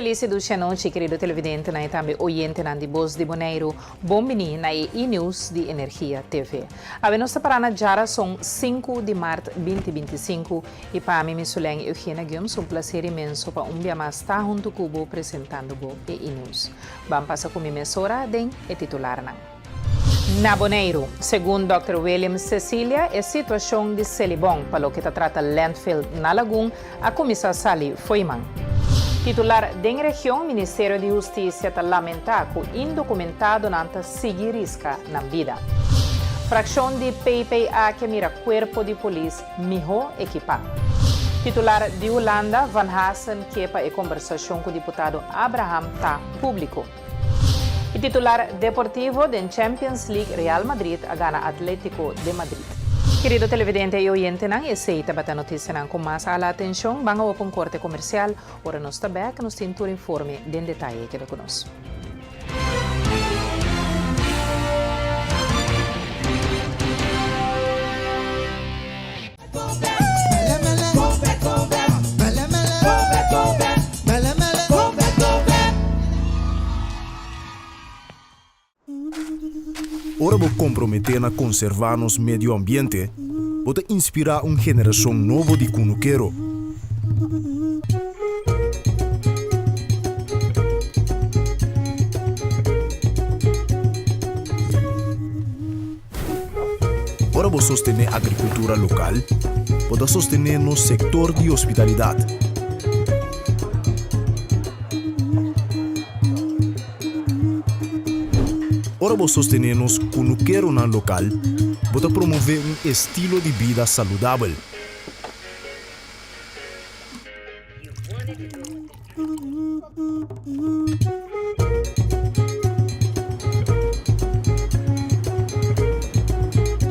felis i dushi anochi, kerido televidentenan i tambe oyentenan di Bos di Boneiru. Bon bini na e E-News di Energia TV. Awe nos ta pará na djarason sinku di mart binti 25 i pa mi Misulen Eugenia Gumbs un plaser inmenso pa un bia mas ta huntu ku bo presentando bo e E-News. Ban pasa ku mi mesora den e titularnan. Na Boneiru, segun dòkter William Cecilia, e situashon di Selibon pa loke ta trata landfill na Lagun a kuminsá sali fo'i man. Titular den region, Ministerio di Hustisia ta lamentá ku indokumentadonan ta sigui riska nan bida. Frakshon di PPA ke mira kuerpo di polis mihó ekipá. Titular di Hulanda, Van Hassen ke pa e kombersashon ku diputado Abraham ta públiko. E titular deportivo den Champions League Real Madrid a gana Atletico de Madrid. Kerido televidente i oyentenan, esei tabata notisianan ku mas a hala atenshon. Ban awo pa un korte komersial. Ora nos ta bèk, nos tin tur informe den detaye. Keda ku nos. Ora bo komprometé na konservá nos medio ambiente, bo ta inspirá un generashon nobo di kunukero. Ora bo sostené agrikultura lokal, bo ta sostené nos sektor di hospitalidat. Ora bo sostené nos kunukeronan lokal, bo ta promové un estilo di bida saludabel.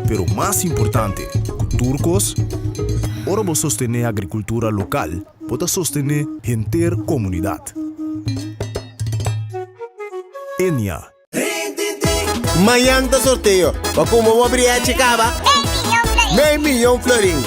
Pero mas importante ku tur kos, ora bo sostené agrikultura lokal, bo ta sostené henter komunidat. Enia. Mañan ta sorteo pa kuma bo briachi kaba mei miyon florin.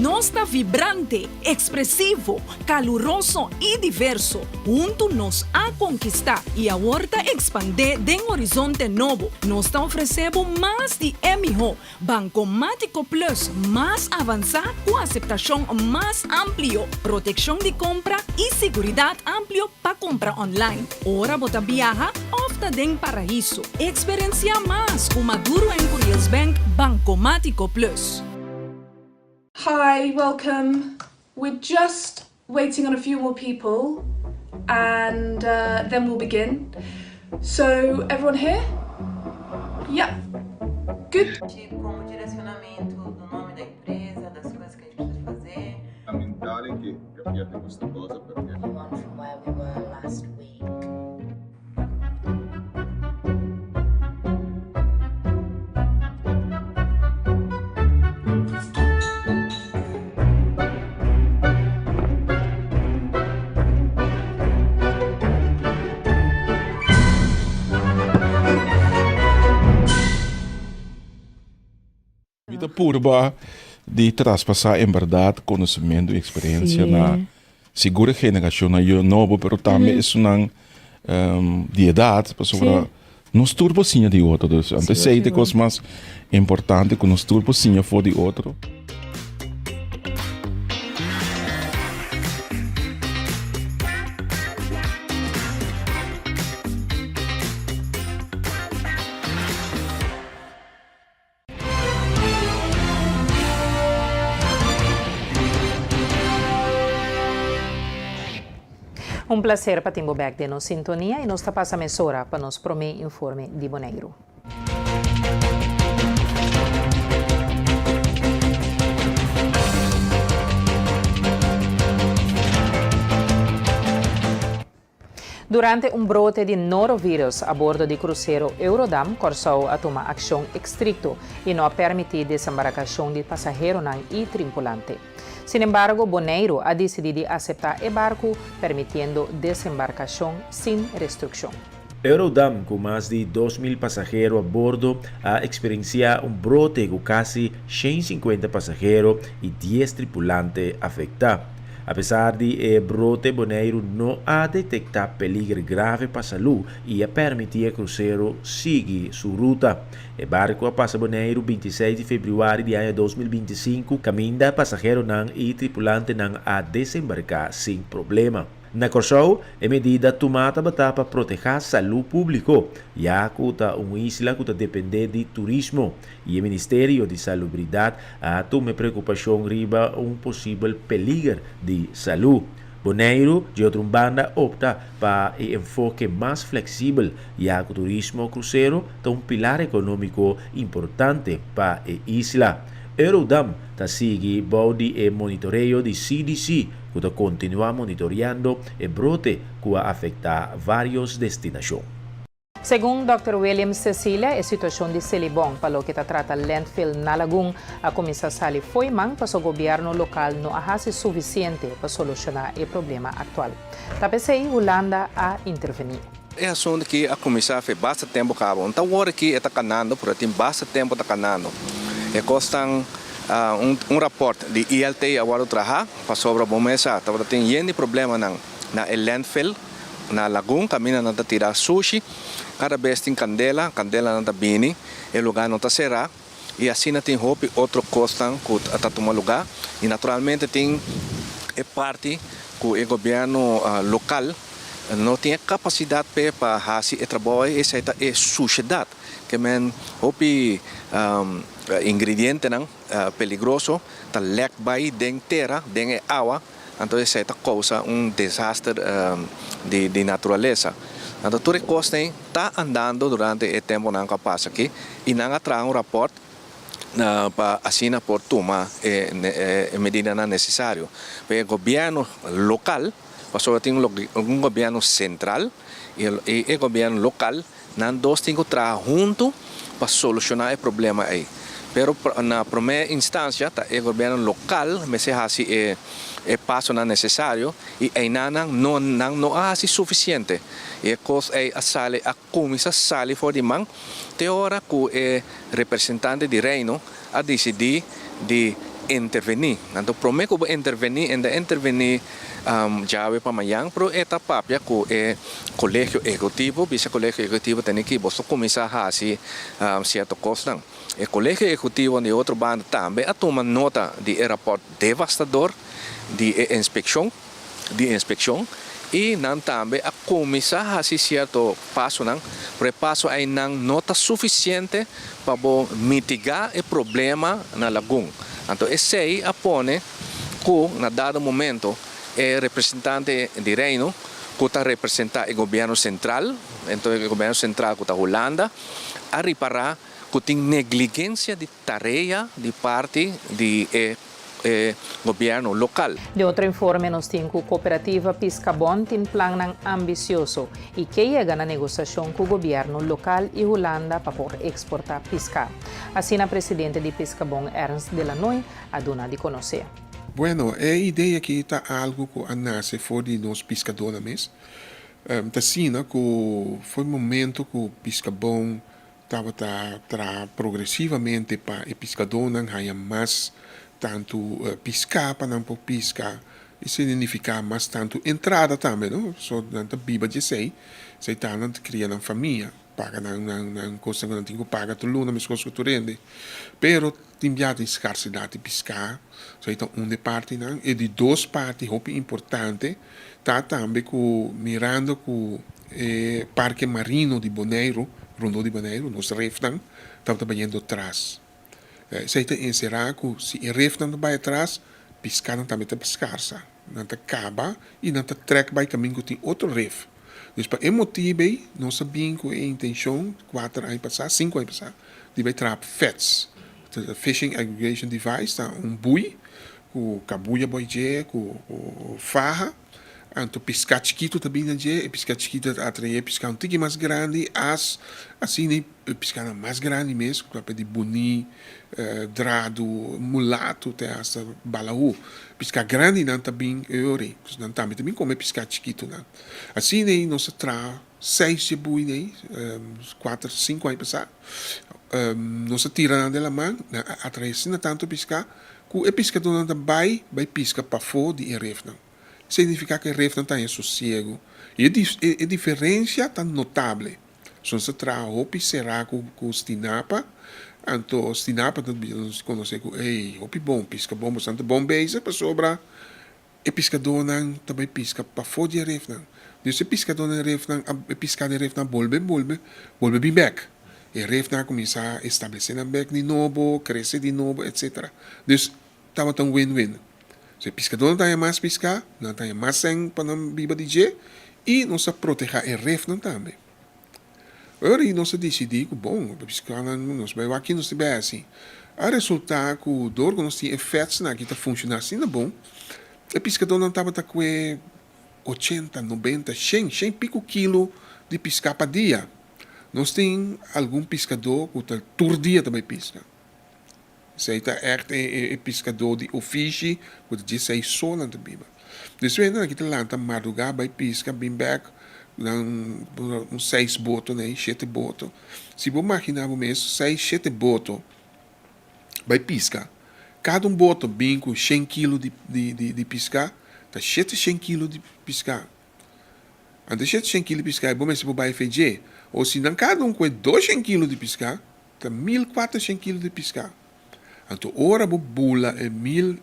Nos ta vibrante, ekspresivo, kaluroso i diverso. Huntu nos a konkistá i awor ta ekspandé den horizonte nobo. Nos ta ofresé bo mas di e mihó. Bankomátiko Plus mas avansá ku aseptashon mas amplio, protekshon di kompra i siguridat amplio pa kumpra online ora bo ta biaha òf ta den paraiso. Eksperensiá mas ku Maduro en Curiels Bank Bankomátiko Plus. Hi, welcome. We're just waiting on a few more people and uh, then we'll begin. So, everyone here? Yeah. Good. Como direcionamento do nome da empresa, das coisas que a gente precisa fazer. Fondamentale che capiate questa cosa perché. Move on from where we were last week. Mi ta purba di traspasá en bèrdat konosementu i eksperensia na sigur e generashonnan yu nobo, pero tambe esunnan di edat, pasobra nos tur por siña di otro. Dus anto esei ta e kos mas importante ku nos tur por siña for di otro. Un placer pa tin bo bek den nos sintonia y nos ta pasa mesora pa nos prome informe di Boneiru. Durante un brote di norovirus a bordo di krusero Eurodam, Kòrsou a tuma akshon ekstrikto i no a pèrmití desembarakashon di pasaheronan i trimpulante. Sinembargo, Boneiru a disidí di aseptá e barku, pèrmitiendo desembarkashon sin restrukshon. Eurodam ku mas di 2000 pasahero a bordo a eksperensiá un brote ku kasi 150 pasahero i 10 tripulante afektá. Apesar di e brote, Boneiru no a detektá peliger grave pa salú i a permití e krusero sigui su ruta. E barku a pasa Boneiru 26 di febrüari di aña 2025, kaminda pasaheronan i tripulantenan a desembarká sin problema. Na Kòrsou, e medida tumá tabata pa protehá salú públiko, ya ku ta un isla ku ta dependé di turismo i e Ministerio di Salubridat a tuma e preokupashon riba un posibel peliger di salú. Boneiru, di otro un banda, opta pa e enfoke mas fleksibel, ya ku turismo krusero ta un pilar ekonómiko importante pa e isla. Eurodam ta sigui bou di e monitoreo di CDC, ku ta kontinuá monitoriando e brote ku a afektá vários destinashon. Segun Dr. William Cecilia, e situashon di Selibon, pa loke ta trata landfill na Lagun, a kuminsá sali fo'i man paso gobièrnu lokal no a hasi sufisiente pa solushoná e problema aktual. Ta p'esei Hulanda a intervení. E asuntu aki a kuminsá fe basta tempu kaba. Un ta wòrdu aki e ta kanando, pero tin basta tempu ta kanando. E kosnan un rapòrt di ILT a wòrdu trahá pasobra bo mes sa tabata tin yen di problemanan na e landfill na Lagun kaminda nan ta tira sushi. Kada bes tin kandela, kandelanan ta bini, e lugá no ta será i asina tin hopi otro kosnan ku ta tuma lugá i naturalmente tin e parti ku e gobièrnu lokal no tin e kapasidat p'e pa hasi e trabou ei, esei ta e sushedat ke men hopi ingredientenan peligroso ta lèk bai den tera, den e awa, anto esei ta kousa un desaster di naturalesa. Anto tur e kosnan ei ta andando durante e tempunan ku a pasa aki i nan a traha un rapòrt pa asina por tuma e medidanan nesesario. Pero e gobièrnu lokal, pasobra tin un gobièrnu sentral i e gobièrnu lokal, nan dos tin ku traha huntu pa solushoná e problema ei. Pero na promé instansia ta e gobièrnu lokal mester hasi e pasonan nesesario i einan nan no nan no a hasi sufisiente. I e kos ei a sali a kuminsá sali for di man te ora ku e representante di Reino a disidí di intervení. Anto promé ku bo intervení, e ta intervení djawe pa mañan, pero e ta papia ku e Kolegio Ehekutivo, bisa Kolegio Ehekutivo tene ki boso kuminsá hasi sierto kosnan. E Kolegio Ehekutivo di otro banda tambe a tuma nota di e rapòrt devastador di e inspekshon. Di inspekshon i nan tambe a kuminsá hasi sierto pasonan, pero e paso einan no ta sufisiente pa bo mitigá e problema na Lagun. Anto esei a pone ku na dado momento e representante di Reino ku ta representá e gobièrnu sentral, anto e gobièrnu sentral ku ta Hulanda, a ripará ku tin negligensia di tarea di parti di e e gobièrnu lokal. Den otro informe nos tin ku Kooperativa Piskabon tin plannan ambisioso i ke yega na negosiashon ku gobièrnu lokal i Hulanda pa por eksportá piská. Asina presidente di Piskabon Ernst de Lannoy a duna di konosé. Bueno, e idea aki ta algu ku a nase for di nos piskadónan mes. Ta asina ku for momento ku Piskabon tabata traha progresivamente pa e piskadónan haña mas tantu piská pa nan por piska. Esei nifiká mas tantu entrada tambe, no? So nan ta biba di esei, esei ta nan ta kria nan famia, paga nan nan kosnan ku nan tin ku paga tur luna meskos ku tur hende. Pero tin bia tin skarsidat di piská, esei ta un di e partinan. E di dos parti hopi importante ta tambe ku mirando ku e parke marino di Boneiru, rondó di Boneiru, nos refnan tabata bayendo tras. Esei ta enserá ku si e refnan ta bai atras, piskanan tambe ta skarsa. Nan ta kaba i nan ta trèk bai kamin ku tin otro ref. Dus pa e motibu ei nos a bin ku e intenshon kuater aña pasá, sinku aña pasá, di bai traha FADs, Fishing Aggregation Device, ta un bui ku kabuya boi dje, ku faha. Anto piská chikitu ta bini na dje, e piská chikitu ta atraé e piská un tiki mas grandi, as asina e piskánan mas grandi mes, ku ta di buní, dradu, mulatu te asta balahú. Piská grandinan ta bin eori, nan tambe ta bin kome piská chikitunan. Asina ei nos a traha. Seis dje bui nei, kuater, sinku aña pasá, nos a tira nan den laman, nan a atraé asina tantu piská ku e piskadónan ta bai bai piska pafó di e refnan. Esei nifiká ku e refnan ta haña sosiegu i e diferensia ta notable. So nos ta traha hopi será ku Stinapa, anto Stinapa ta bisa nos konosé ku ey hopi bon piska bon, boso ta bon bezig pasobra E piskadónan ta bai piska pafó di e refnan. Dus e piskadónan e refnan a e piská den refnan a bolbe bolbe bolbe bin bèk. E refnan a kuminsá establesé nan bèk di nobo, krese di nobo, etsetera. Dus tabata un win-win. So e piskadónan ta haña mas piská, nan ta haña mas sèn pa nan biba di dje i nos a protehá e refnan tambe. Ora i nos a disidí ku bon, piskadónan nos bai wak ki nos ta bai hasi. A resultá ku dor ku nos tin e fètsnan aki ta funshoná asina bon, e piskadónan tabata kue ochenta, nobenta, shen, shen piku kilo di piská pa dia. Nos tin algun piskadó ku ta tur dia ta bai piska. Esei ta ègt e piskadó di ofishi ku ta dje sei so nan ta biba. Despues nan aki ta lanta mardugá bai piska bin bèk nan un seis boto nei, shete boto. Si bo maginá bo mes seis shete boto bai piska, kada un boto bin ku shen kilo di piská, ta shete shen kilo di piská. Anto shete shen kilo di piská bo mester por bai fe dje. O si nan kada un ku e dos shen kilo di piská, Ta 1400 kilo di piská. Anto ora bo bula e mil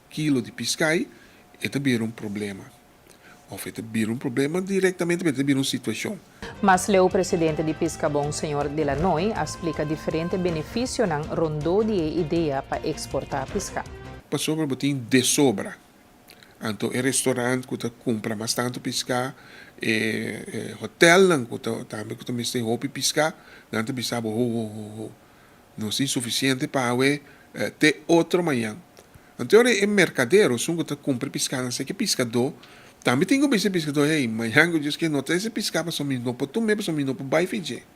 kilo di piská ei, e ta bira un problema. Òf e ta bira un problema direktamente, pero e ta bira un situashon. Mas leu presidente di Piskabon señor De Lanoy a splika diferente benefisionan rondó di e idea pa eksportá piská. Pasobra bo tin desobra. Anto e restaurant ku ta kumpra mas tantu piská, e hotelnan ku ta tambe ku ta mester hopi piská, nan ta bisa bo ho ho ho ho nos tin sufisiente pa awe te otro mañan. Anto ora e merkadero, esun ku ta kumpra e piskánan seki piskadó, tambe tin ku bisa e piskadó, hey, mañan ku Dios ke no ta ese piská pasobra mi no por tum'é pasobra mi no por bai fi dje.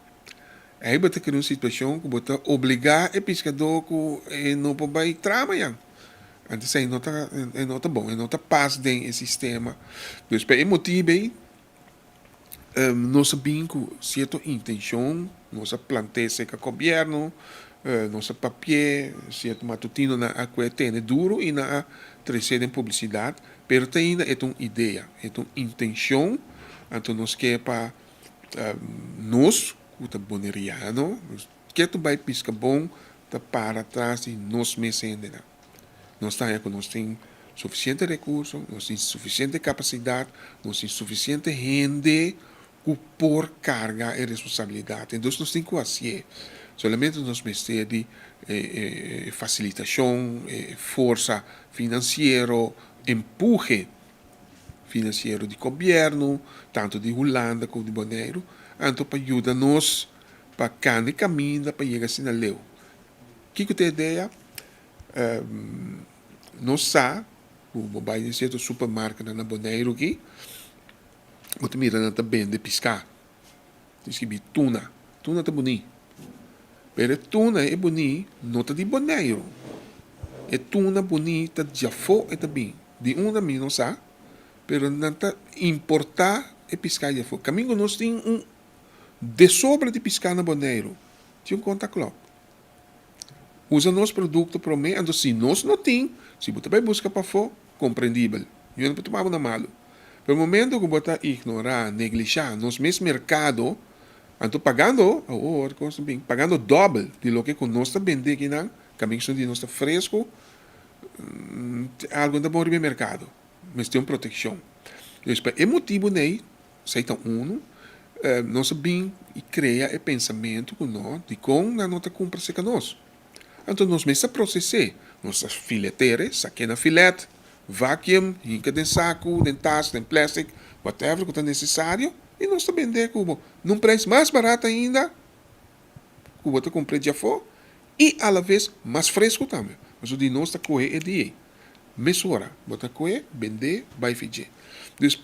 Ei bo ta krea un situashon ku bo ta obligá e piskadó ku e no por bai traha mañan. Antes ei no ta e no ta bon, e no ta pas den e sistema. Dus pa e motibu ei nos a bin ku sierto intenshon, nos a plant'é serka gobièrnu, nos a papi'é, sierto matutinonan a kue tene duru i nan a tres'é den publisidat, pero te ainda e ta un idea, e ta un intenshon, anto nos ke pa nos ku ta boneriano, nos ke ta bai piska bon ta para tras di nos mes hendenan. Nos ta haña ku nos tin sufisiente rekurso, nos tin sufisiente kapasidat, nos tin sufisiente hende ku por karga e responsabilidat. Entonces nos tin ku hasié. Solamente nos mester di e fasilitashon, e forsa finansiero, empuhe finansiero di gobièrnu, tantu di Hulanda komo di Boneiru, anto pa yuda nos pa kanda e kaminda pa yega asina leu. Kiko ta e idea? Nos sa ku bo bai den sierto supermarketnan na Boneiru aki, bo ta mira nan ta bende piská. Tin skibi tuna. Tuna ta buni. Pero e tuna e buni no ta di Boneiru. E tuna buni ta djafó e ta bin. Di unda mi no sa, pero nan ta importá e piská djafó. Kaminda ku nos tin un desobra di piská na Boneiru. Tin un konta klòp. Usa nos produkto promé, anto si nos no tin, si bo ta bai buska pafó, komprendibel. Yo no por tuma bo na malu. Pero momento ku bo ta ignorá, neglishá nos mes merkado, anto pagando, awor kos ta bin, pagando dòbel di loke ku nos ta bende akinan, kaminda di nos ta fresku, algu no ta bon riba e merkado. Mester un protekshon. Dus pa e motibu nei, Esei ta unu. Nos a bin i krea e pensamentu ku no, dikon nan no ta kumpra serka nos? Anto nos mes ta proses'é. Nos ta fileter'é, sak'é na filet, vacuum, hinka den saku, den tas, den plastic, whatever ku ta nesesario, i nos ta bend'é ku bo na un preis mas barat ainda ku bo ta kumpr'é djafó i alaves mas fresku tambe. Pasobra di nos ta kohe e dia ei. Mesora bo ta kohe, bend'é, bai fi dje. Dus.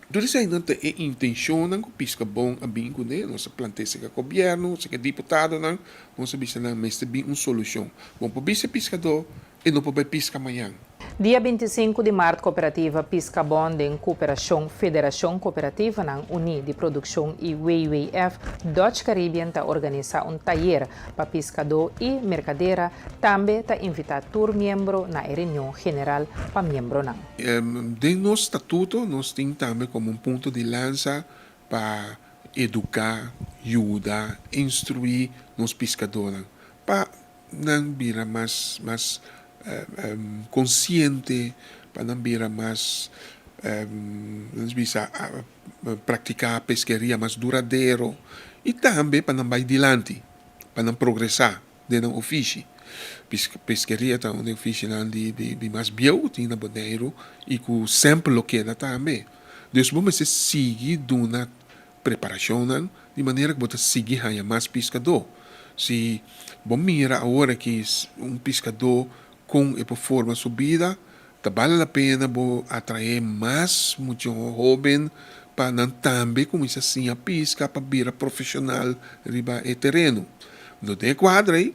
Tur eseinan ta e intenshonnan ku Piskabon a bin kuné. Nos a plante'é serka gobièrnu, serka diputadonan. Nos a bisa nan mester bin un solushon. Bo por bisa e piskadó e no por bai piska mañan. Dia 25 di mart Kooperativa Piskabon den koperashon Federashon Kooperativanan Uní di Produkshon i WWF Dutch Caribbean ta organisá un tayer pa piskadó i merkadera, tambe ta invitá tur miembro na e reunion general pa miembronan. Den nos statuto nos tin tambe komo un punto di lansa pa eduká, yuda, instruí nos piskadónan pa nan bira mas mas konsiente, pa nan bira mas nos bisa praktiká peskeria mas duradero i tambe pa nan bai dilanti, pa nan progresá den nan ofishi. Peskeria ta un di e ofishinan di mas bieu ku tin na Boneiru i ku semper lo keda tambe. Dus bo mester sigui duna preparashonnan di manera ku bo ta sigui haña mas piskadó. Si bo mira awor aki un piskadó kon e por forma su bida, Ta bale la pena bo atraé mas mucha hóben pa nan tambe kuminsá siña piska pa bira profeshonal riba e tereno. No den e kuadro ei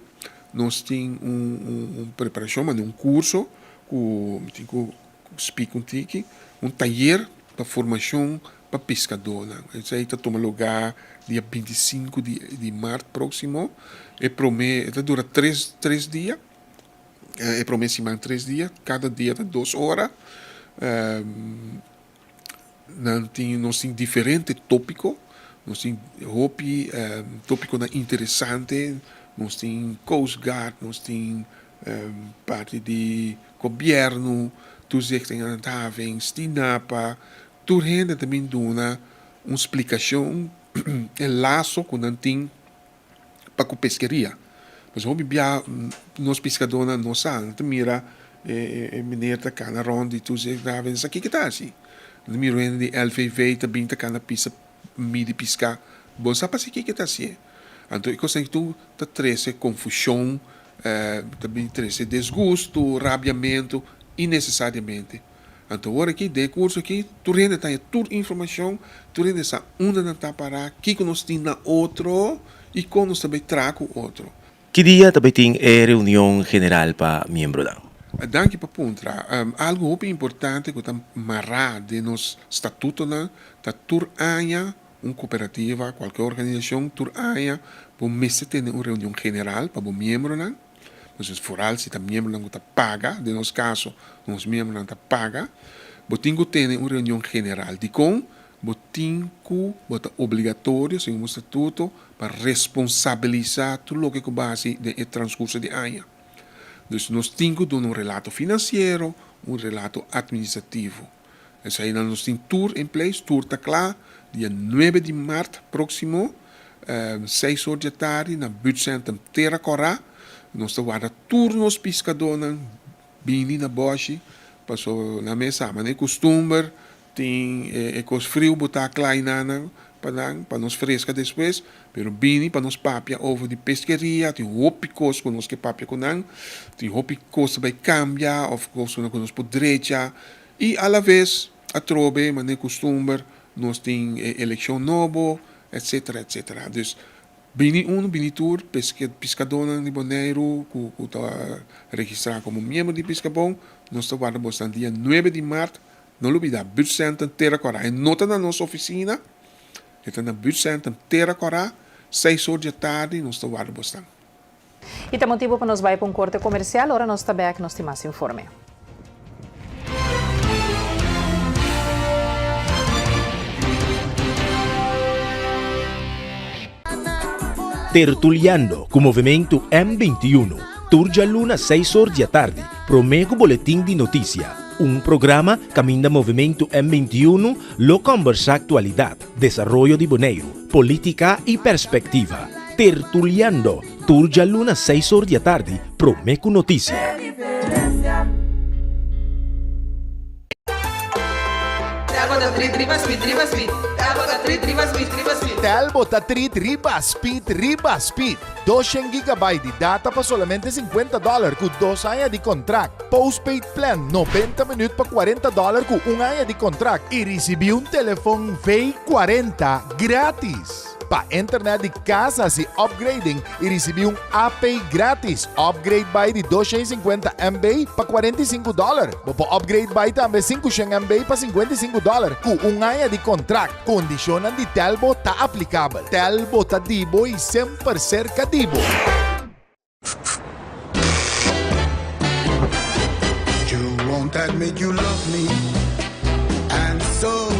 nos tin un preparashon, manda un kurso ku mi tin ku spika un tiki, un tayer pa formashon pa piskadónan. Esei ta tuma lugá dia 25 di mart próksimo. E promé e ta dura tres dia. E prome siman tres dia, kada dia ta dos ora. Nan tin, nos tin diferente tópiko, nos tin hopi tópikonan interesante, nos tin Coast Guard, nos tin parti di gobièrnu, Toezicht en Handhaving, Stinapa, tur hende ta bin duna un splikashon e laso ku nan tin. pa ku peskeria. Pasobra hopi bia nos piskadónan no sa, nan ta mira e meneer ta kana rònt di tur se grave, nan sa kiko ta hasi. Nan ta mira un hende di LVV ta bin ta kana pisa midi piská, bo sa pasa kiko ta hasié. Anto e kosnan tur ta trese konfushon, ta bin trese desgustu, rabiamentu innesesariamente. Anto awor aki den e kurso aki tur hende ta haña tur informashon, tur hende sa unda nan ta pará, kiko nos tin na otro i kon nos ta bai traha ku otro. Ki dia ta bai tin e reunion general pa miembronan? Danki pa puntra. Algu hopi importante ku ta mará den nos statutonan ta tur aña un kooperativa, kualke organisashon tur aña bo mester tene un reunion general pa bo miembronan. Entonces foral si ta miembronan ku ta paga, den nos kaso nos miembronan ta paga, bo tin ku tene un reunion general. Dikon? Bo tin ku, bo ta obligatorio segun bo statuto pa responsabilisá tur loke ku bo a hasi den e transkurso di aña. Dus nos tin ku duna un relato finansiero, un relato atministrativo. Eseinan nos tin tur in place, tur ta kla. Dia nuebe di mart próksimo, seis or dje tardi na Buurtcentrum Tera Kòrá. Nos ta warda tur nos piskadónan bini na bòshi, pasobra nan mes sa manera e kustumber tin e kos friu bo ta kla einan pa nan, pa nos freska despues. Pero bini pa nos papia over di peskeria, tin hopi kos ku nos ke papia ku nan, tin hopi kos ta bai kambia òf kosnan ku nos por drecha i alaves atrobe manera kustumber nos tin e elekshon nobo etsetera etsetera. Dus bini unu bini tur piskadónan di Boneiru ku ku ta registrá komo miembro di Piskabon nos ta warda bosnan dia nuebe di mart, no lubidá Buurtcentrum Tera Kòrá e no ta na nos ofisina. E ta na Buurtcentrum Tera Kòrá, seis or di atardi nos ta warda bosnan. I ta motibu pa nos bai pa un korte komersial, ora nos ta bèk nos tin mas informe. Tertuliando ku Movementu M 21, tur djaluna seis or di atardi, promé ku Boletin di Notisia. Un programa kaminda Movementu M 21 lo kòmbersá aktualidat, desaroyo di Boneiru, polítika i perspektiva. Tertuliando, tur djaluna seis or di atardi, promé ku notisia. Telbo ta treat riba speed riba speed. 200 gigabyte di data pa solamente 50 dollar ku dos aña di kontrakt. Postpaid plan 90 minuut pa 40 dollar ku un aña di kontrakt i risibí un telefon V40 gratis. Pa internet di kas hasi upgrading i risibí un AP gratis. Upgrade bai di 250 MB pa 45 dòler. Bo por upgrade bai tambe 500 MB pa 55 dòler ku un aña di kontrakt. Kondishonnan di Telbo ta aplikabel. Telbo ta di bo i semper serka di bo. You won't admit you love me And so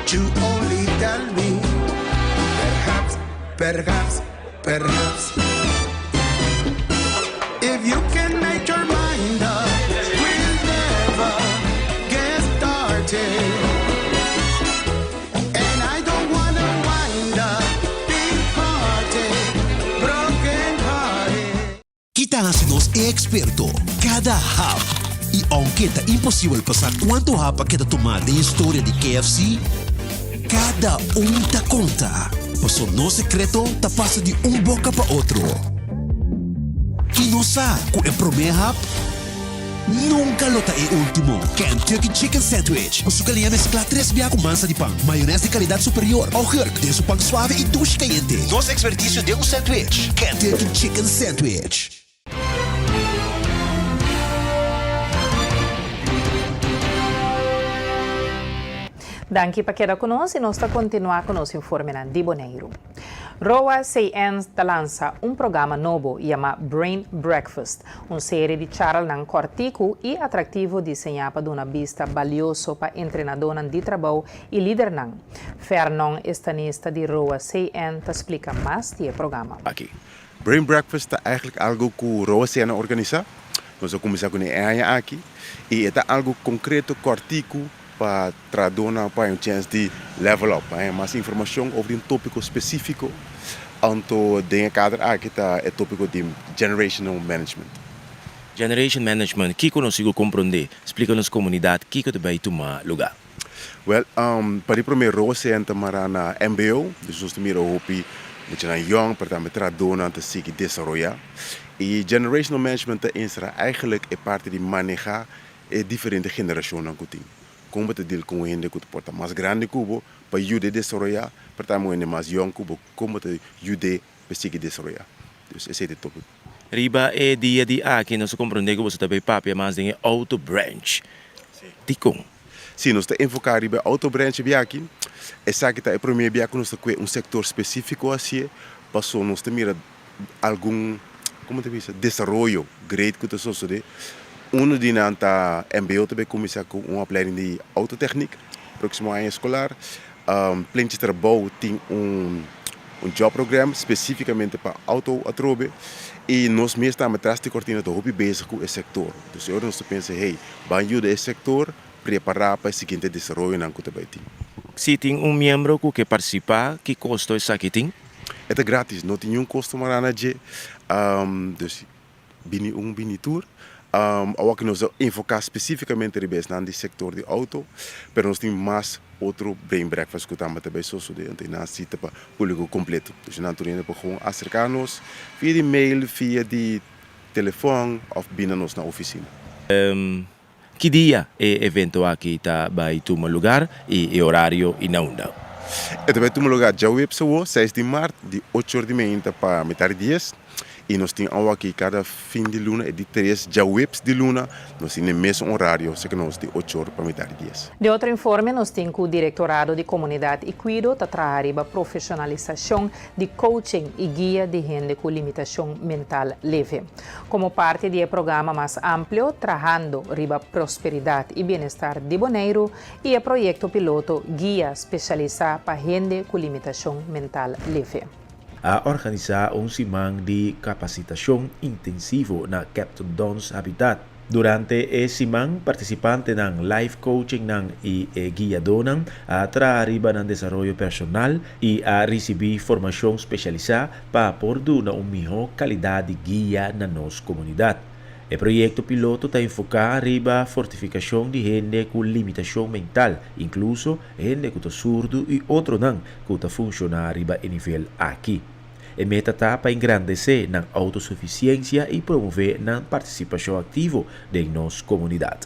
you only tell me Perhaps, perhaps, perhaps If you can make your mind up We'll never get started And I don't wanna wind up Big party, broken hearted Ki ta hasi nos e eksperto? Kada hap! I ounke ta imposibel pa sa kuantu hap a keda tumá den historia di KFC, kada un ta konta, paso nos sekreto ta pasa di un boka pa otro. I nos sa ku e promé hap nunka lo ta e último. Kentucky Chicken Sandwich, ku su galiña mesklá tres bia ku mansa di pan, mayonès di kalidat superior, augurk den su pan suave i dushi kayente. Nos ekspertisio den un sandwich, Kentucky Chicken Sandwich. Danki pa keda ku nos i nos ta kontinuá ku nos informenan di Boneiru. Roa CN ta lansa un programa nobo yamá Brain Breakfast, un serie di charlnan kòrtiku i atraktivo diseñá pa duna bista balioso pa entrenadónan di trabou i lidernan. Fernon Estanista di Roa CN ta splika mas di e programa. Aki. Brain Breakfast ta eigenlijk algu ku Roa CN a organisá. Nos a kuminsá kuné e aña aki i e ta algu konkreto, kòrtiku, Pa trahadónan pa haña un chèns di level up, pa haña mas informashon over di un tópiko spesífiko. Anto den e kader aki ta e tópiko di Generational Management. Generation Management, kiko nos sigur komprondé? Splika nos komunidat kiko ta bai tuma lugá. Wèl, pa di promé Rose ta mará na mbo, dus nos ta mira hopi muchanan yòn, pero tambe trahadónan ta sigui desaroyá. I Generational Management ta enserá eigenlijk e parti di manehá E diferente generashonnan ku tin. Kon bo ta deal ku un hende ku ta por ta mas grandi ku bo pa yud'é desaroyá, pero tambe un hende mas yòn ku bo, kon bo ta yud'é pa e sigui desaroyá? Dus esei ta e tópiko. Riba e dia di aki nos a komprondé ku boso ta bay papia mas den e auto branch. Dikon? Sí, nos ta enfoká riba e auto branch biaha aki. Esaki ta e promé biaha ku nos ta kue un sektor spesífiko hasié, paso nos ta mira algun, como ta bisa, desaroyo great cu ta sosode. Uno di nan ta mbo ta bay cuminsa cu un opleiding di autotechniek proximo aña escolar. Plenchi Trabou tin un un job program specificamente pa auto atrobe y nos mes tambe tras di cortina ta hopi bezig cu e sector. Dus e ora nos ta pensa, hey, ban yuda e sector prepara pa e siguiente desaroyonan cu ta bay tin. Si tin un miembro cu ke participa, ki costo esaki tin? E ta gratis, no tin niun kosto mará na dje. Dus bini un bini tur. Awor ku nos a enfoká spesífikamente riba esnan di sektor di outo, pero nos tin mas otro brain breakfast ku tambe ta bai sosodé. Anto nan si ta pa públiko kompleto. Dus nan tur hende por gewoon aserká nos via di mail, via di telefòn òf bini na nos na ofisina. Ki dia e evento aki ta bai tuma lugar y e orario y na unda? E ta bai tuma lugar djaweps awo, seis di mart, di ocho or di meinta pa mitar di dies. Y nos tin awo aki cada fin di luna, e di tres djaweps di luna, nos tin e mesun orario, seke nos di ocho or pa mitar di dies. Di otro informe nos tin cu Directorado di Comunidad y Cuido ta traha riba profesionalisacion di coaching y guia di hende cu limitacion mental leve. Komo parti di e programa mas amplio Trahando riba Prosperidat i Bienestar di Boneiru i e proyekto piloto Guia Spesialisá pa Hende ku Limitashon Mental Leve. A organisá un siman di kapasitashon intensivo na Captain Don's Habitat. Durante e siman, partisipantenan, life coachingnan i e guiadónan a traha riba nan desaroyo personal i a risibí formashon spesialisá pa por duna un mihó kalidat di guia na nos komunidat. E proyekto piloto ta enfoká riba fortifikashon di hende ku limitashon mental, inkluso hende ku ta surdu i otronan ku ta funshoná riba e nivel aki. E meta ta pa engrandesé nan outosufisiensia i promové nan partisipashon aktivo den nos komunidat.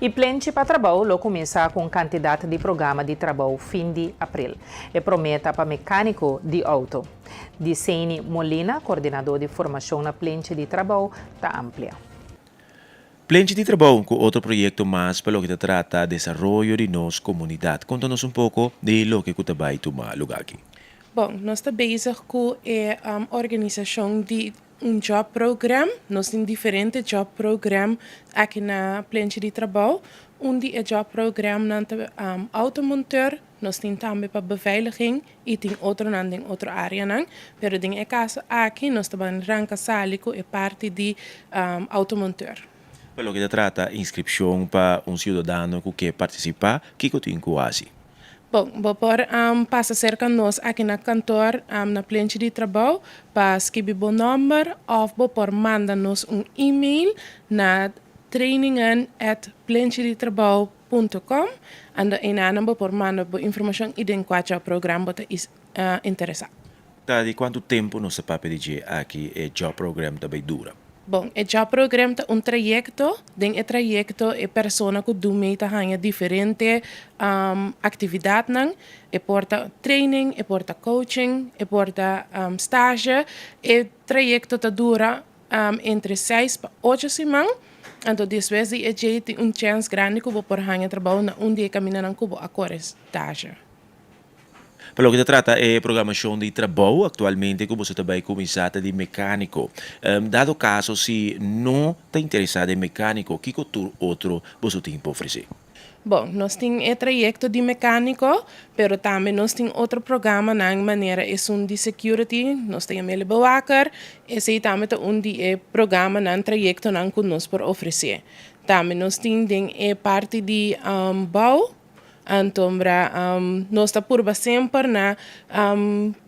E Plenchi pa Trabou lo kuminsá ku un kantidat di programa di trabou fin di aprel. E promé ta pa mekániko di outo. Diseini Molina, kordinadó di formashon na Plenchi di Trabou, ta amplia. Plenchi di Trabou ku otro proyekto mas pa loke ta trata desaroyo di nos komunidat. Konta nos un poko di loke ku ta bai tuma lugá aki. Bon, nos ta bezig ku e organisashon di un job program. Nos tin diferente job program aki na Plenchi di Trabou. Un di e job programnan ta automonteur, nos tin tambe pa beveiliging i tin otronan den otro areanan. Pero den e kaso aki nos ta ban ranka sali ku e parti di automonteur. Pa loke ta trata inskripshon pa un siudadano ku ke partisipá, kiko tin ku hasi? Bon, bo por pasa serka nos aki na kantor na Plenchi di Trabou pa skibi bo nòmber òf bo por manda nos un email na trainingen at plenchiditrabou punto com. Ando einanan bo por manda bo informashon i den kua job program bo ta interesá. Ta di kuantu tempu nos ta papia di dje aki e job program ta bai dura? Bon, e job program ta un trayekto. Den e trayekto e persona ku dumei ta haña diferente aktividatnan. E por ta training, e por ta coaching, e por ta stage. E trayekto ta dura entre seis pa ocho siman. Anto despues di e djei tin un chèns grandi ku bo por haña trabou na un di e kamindanan ku bo a kore stage. Pa loke ta trata e programashon di trabou aktualmente ku boso ta bai kuminsá ta di mekániko. Dado kaso si no ta interesá den mekániko, kiko tur otro boso tin pa ofresé? Bon, nos tin e trayekto di mekániko, pero tambe nos tin otro programanan manera esun di security, nos ta yam'é bewaker, esei tambe ta un di e programanan, trayektonan ku nos por ofresé. Tambe nos tin den e parti di bou. Antombra nos ta purba semper na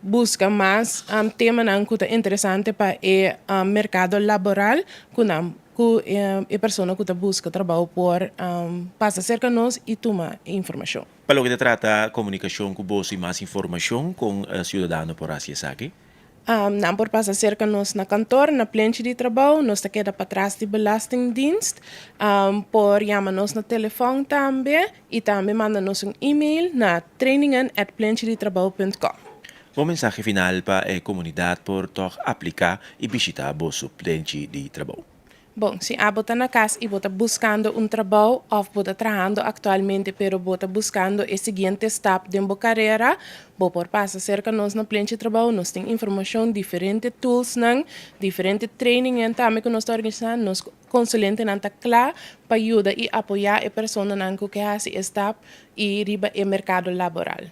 buska mas temanan ku ta interesante pa e merkado laboral ku nan ku e persona ku ta buska trabou por pasa serka nos i tuma e informashon. Pa loke ta trata komunikashon ku boso i mas informashon kon siudadano por hasi esaki? Nan por pasa serka nos na kantor, na plenchi di trabou, nos ta keda patras di Belastingdienst. Por yama nos na telefòn tambe i tambe manda nos un email na trainingen at plenchiditrabou punt com. Bo mensahe final pa e komunidat por tòg apliká i bishitá boso plenchi di trabou? Bon, si abo ta na kas i bo ta buskando un trabou òf bo ta trahando aktualmente pero bo ta buskando e siguiente stap den bo karera, bo por pasa serka nos na Plenchi Trabou. Nos tin informashon, diferente toolsnan, diferente trainingen tambe ku nos ta organisá. Nos konsulentenan ta kla pa yuda i apoyá e personanan ku ke hasi e stap i riba e merkado laboral.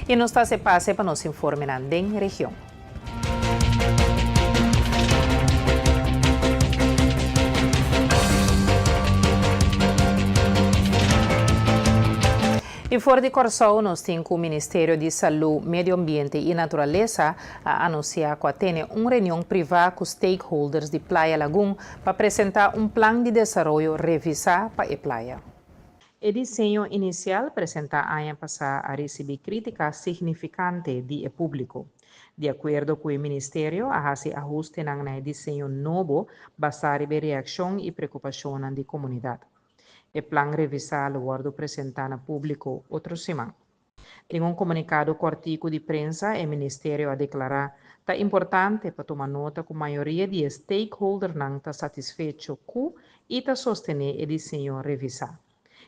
I nos ta hasi pase pa nos informenan den region. I for di Kòrsou nos tin ku Ministerio di Salú, Medio Ambiente i Naturalesa a anunsiá ku a tene un reunion privá ku stakeholders di Playa Lagun pa presentá un plan di desaroyo revisá pa e playa. E diseño inisial presentá aña pasá a risibí krítika signifikante di e públiko. Di akuerdo ku e ministerio, a hasi ahustenan na e diseño nobo basá riba e reakshon i preokupashonnan di komunidat. E plan revisá lo wòrdu presentá na públiko otro siman. Den un komunikado kòrtiku di prensa e ministerio a deklará, Ta importante pa tuma nota ku mayoria di e stakeholdernan ta satisfecho ku i ta sostené e diseño revisá.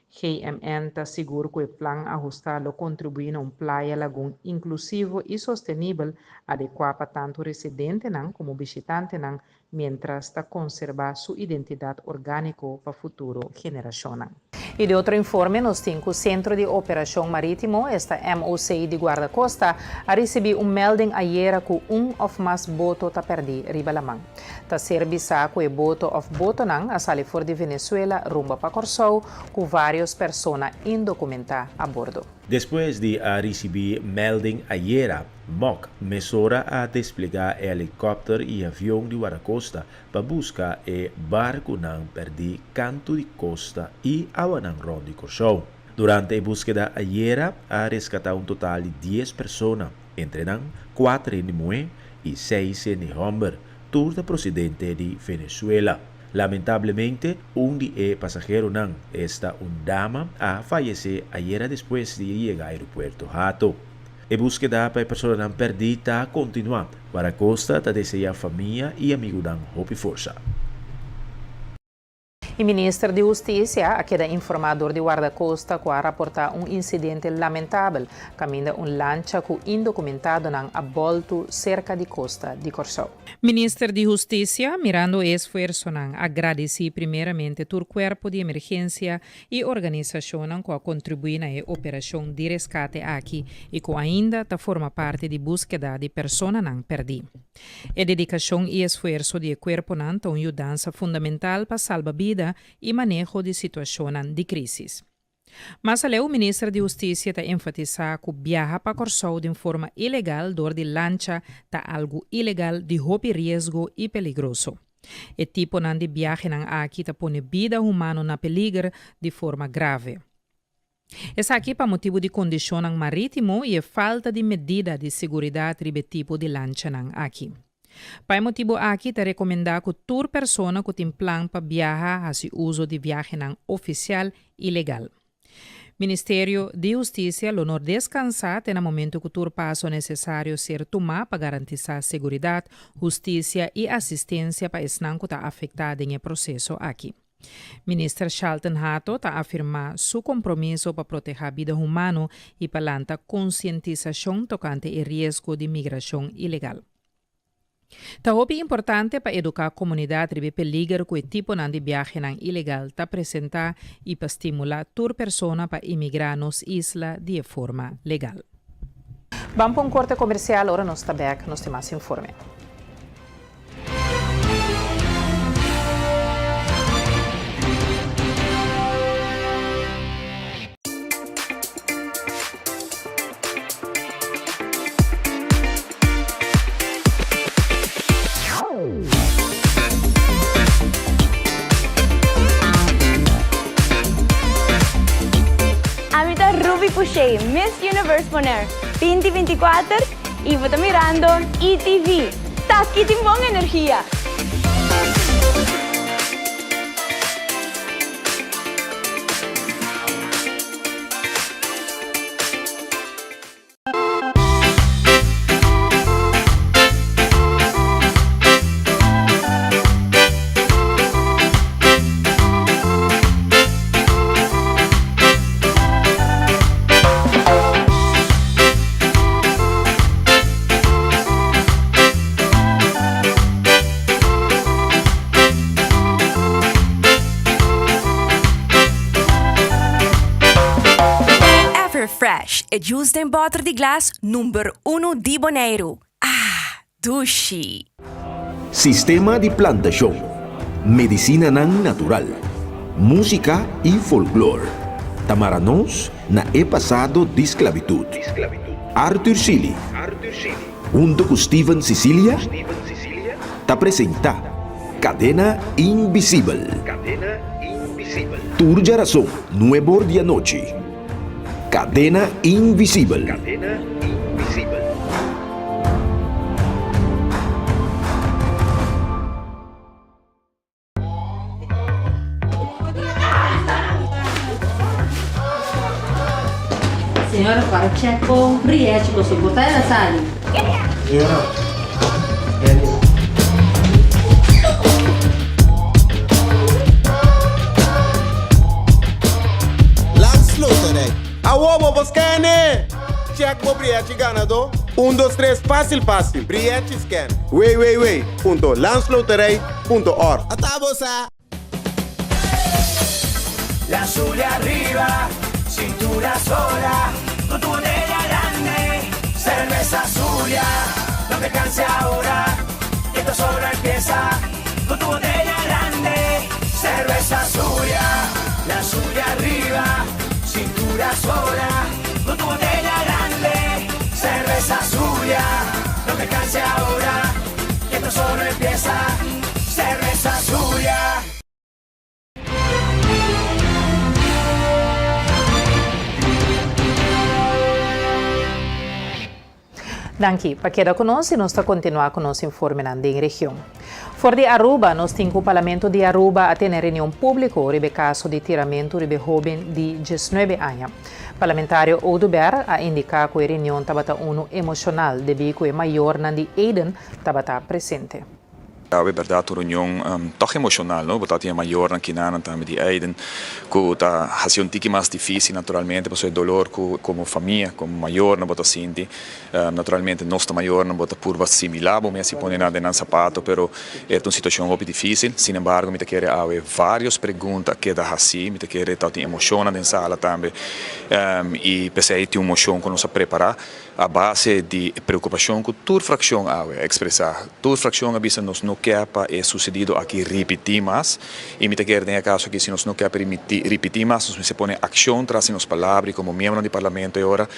GMN ta sigur ku e plan ahustá lo kontribuí na un playa lagun inklusivo i sostenibel adekuá pa tantu residentenan komo bishitantenan miéntras ta konserbá su identidat orgániko pa futuro generashonnan. I di otro informe nos tin ku Sentro di Operashon Marítimo, esta MOC di Guardakosta, a risibí un melding ayera ku un òf mas boto ta pèrdí riba laman. Ta ser bisá ku e boto òf botonan a sali for di Venezuela rumbo pa Kòrsou ku vários persona indokumentá a bordo. Despues di a risibí melding ayera, Mok mesora a desplegá e helikòpter i avion di Wardakosta pa buska e barkunan pèrdí kantu di kosta i awanan rònt di Kòrsou. Durante e búskeda ayera a reskatá un total di dies persona, entre nan kuater hende muhé i seis hende hòmber, tur ta prosedente di Venezuela. Lamentablemente, un di e pasaheronan, esta un dama, a fayesé ayera despues di yega aeropuerto Hato. E búskeda pa e personanan pèrdí ta kontinuá. Guardacosta ta deseá famia i amigunan hopi forsa. E minister di Hustisia a keda informá dor di Wardakosta ku a raportá un insidente lamentabel kaminda un lancha ku indokumentadonan a bòltu serka di kosta di Kòrsou. Minister di Hustisia, mirando e esfuersonan, a gradisí primeramente tur kuerpo di emergensia i organisashonnan ku a kontribuí na e operashon di reskate aki i ku ainda ta forma parti di búskeda di personanan pèrdí. E dedikashon i esfuerso di e kuerponan ta un yudansa fundamental pa salba bida i maneho di situashonnan di krísis. Mas aleu, Minister di Hustisia ta enfatisá ku biaha pa Kòrsou den forma ilegal dor di lancha ta algu ilegal di hopi riesgo i peligroso. E tiponan di biahenan aki ta pone bida humano na peliger di forma grave. Esaki pa motibu di kondishonnan marítimo i e falta di medida di seguridat riba e tipo di lanchanan aki. Pa e motibu aki ta rekomendá ku tur persona ku tin plan pa biaha hasi uso di viahenan ofisial i legal. Ministerio di Hustisia lo no deskansá te na momentu ku tur paso nesesario ser tumá pa garantisá seguridat, hustisia i asistensia pa esnan ku ta afektá den e proseso aki. Minister Shalton Hato ta afirmá su kompromiso pa protehá bida humano i pa lanta konsientisashon tokante e riesgo di migrashon ilegal. Ta hopi importante pa eduká komunidat riba e peliger ku e tiponan di biahenan ilegal ta presentá i pa stimulá tur persona pa imigrá nos isla di e forma legal. Ban pa un korte komersial, ora nos ta bèk nos tin mas informe. Ami ta Ruby Pouchet, Miss Universe Bonaire 2024 y bo ta mirando ETV. Taki tin bon energia! Everfresh, e juice den bòter di glas number unu di Boneiru. Ah, dushi! Sistema di plantashon, medisinanan natural, músika i folklor ta mara nos na e pasado di sklabitut. Arthur Sealy hunto ku Steven Cicilia ta presentá Kadena Invisibel. Tur djarason nuebor di anochi. Kadena Invisibel. Señora para check bo rièchi pasobra bo ta el a sali. Señora, Benny. Landsloterij. Awo bo por scan-e! Check bo brièchi ganadó. Un dos tres fásil fásil. Brièchi scan. www.landsloterij.org. Ata bo sa! La Zulia arriba, cintura sola, con tu botella grande, cerveza Zulia, no te canses ahora, que esto solo empieza, con tu botella grande, cerveza Zulia, la Zulia arriba, cintura sola, con tu botella grande, cerveza Zulia, no te canses ahora, que esto solo empieza, cerveza Zulia. Danki pa keda ku nos i nos ta kontinuá ku nos informenan den region. For di Aruba, nos tin ku Parlamento di Aruba a tene reunion públiko riba e kaso di tiramentu riba e hóben di diesnuebe aña. Parlamentario Oduber a indiká ku e reunion tabata unu emoshonal debí ku e mayornan di Aiden tabata presente. Awe bèrdat un reunion tòg emoshonal, no? Bo ta tin e mayornan kinanan tambe di Aiden ku ta hasi un tiki mas difísil naturalmente pasobra e dolor ku komo famia, komo mayornan bo ta sinti. Naturalmente nos ta mayornan bo ta purba similá bo mes i pone nan den nan sapato pero e ta un situashon hopi difísil. Sin embargo mi ta kere awe vários pregunta a keda hasí, mi ta kere ta tin emoshonnan den sala tambe i p'esei tin un moshon ku nos a prepará a base di e preokupashon ku tur frakshon awe a ekspresá. Tur frakshon a bisa nos no ke pa e susedido aki ripití mas i mi ta kere den e kaso aki si nos no ke pa ripití mas nos mester pone akshon tras di nos palabra i komo miembronan di parlamento e ora